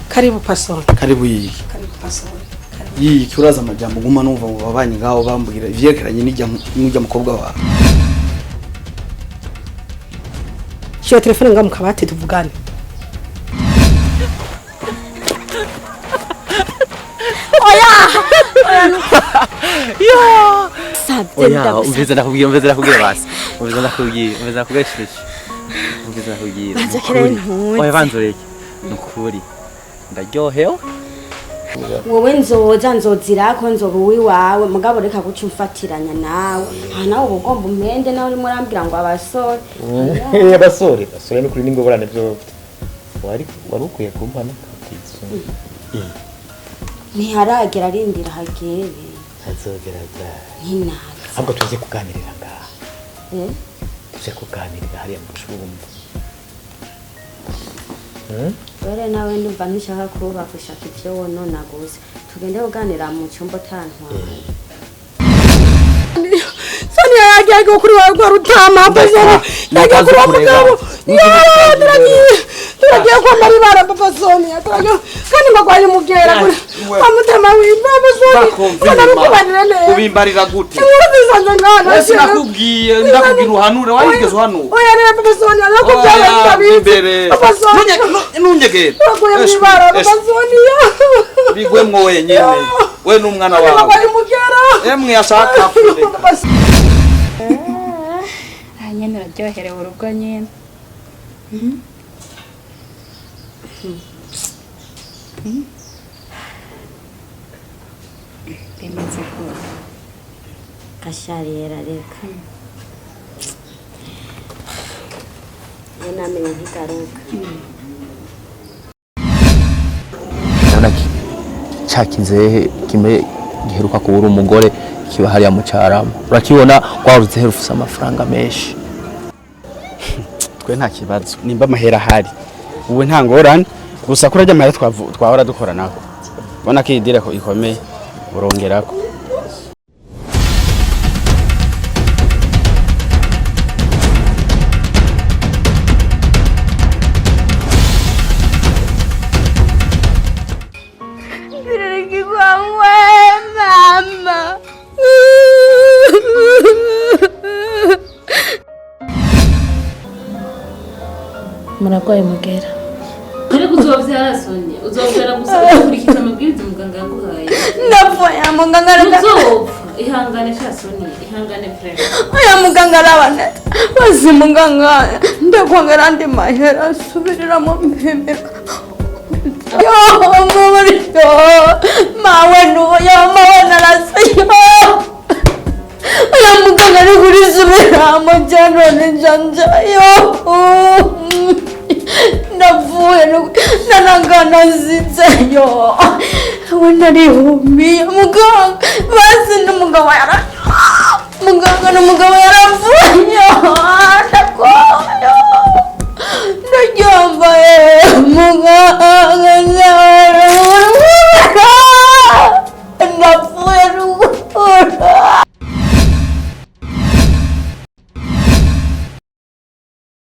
Karibu pasoro. Karibu yiki. Karibu pasoro. Yiki uraza amajambo nguma numva mu babanyi ngaho bambwira ivyerekeranye n'ijya n'ujya mukobwa wawe. Shira telefone nga mu kabati tuvugane. Oya! Yo! Sabye. Oya, umviriza ndakubwira, umviriza ndakubwira basi. Umviriza ndakubwira, umviriza ndakubwira shushu. Umviriza ndakubwira. Banza kera ntuzi. Oya banza ureke. Nukuri. Ndaryohewe. Wowe nzoza nzozirako nzoba uwiwawe mugabo reka guca umfatiranya nawe. Aha nawe uba ugomba umpende nawe urimo urambwira ngo abasore. Abasore, abasore ni kuri n'ingorane byo. Wari wari ukwiye kumpa n'akatizo. Ntiharagera arindira hagere. Hazogera ryari? Ntinazi. Ahubwo tuze kuganirira ngaha. Eh? Tuze kuganirira hariya mu cumba. Dore nawe ndumva ntushaka kubaka ushaka ivyo wonona gusa. Tugende kuganira mu cumba utantwaye. Sonia yagiye kuri wa rwa rutama papa Sonia. Yagiye kuri wa mugabo. Turagiye. Turagiye kwa Maribara papa Sonia. Turagiye kandi ngwagwaye umugera kuri kwa mutama wimba papa Sonia. Ndabikubanira neza. Ubimbarira gute? Inkuru zisanzwe ngana. Wese nakubwiye ndakubwira uhanure warigeze uhanura. Oya rero papa Sonia nakubyaye ndabizi. Papa Sonia. Ntunyegere. Turaguye mwibara papa Sonia. Bigwemwo wenyene. We n'umwana wawe. Ngwagwaye umugera. Emwe yashaka kureka. Aha nyene uraryoherewe urugo nyene. Bimeze gute? Gasharira reka. Iyo namenye ntigaruka. Urabona ca kizehe kimwe giheruka kubura umugore kiba hariya mu Carama. Urakibona rwa ruzehe rufise amafaranga menshi. Twe nta kibazo nimba amahera ahari ubu nta ngorane gusa ko urarya amahera twahora dukora nako ubona ko iyi dira ikomeye urongerako. Mama. Muragwaye mugera. Ariko uzovyara Sonia, uzovyara gusa ukurikiza amabwiriza muganga yaguhaye. Ndapfuye muganga arata. Uzopfa, ihangane sha Sonia, ihangane frère. Oya muganga arabaneta. Bazi muganga ndakwongera andi mahera asubiriramo mpemera. Yo mama mawe nuwo yo mawe narase yo. Oya muganga ari kurisubiramo none njanja yo. Ndapfuye nanangana nzitse yo. We narihumiye muganga bazi n'umugabo yara muganga n'umugabo yarapfuye yo. Ndakwa.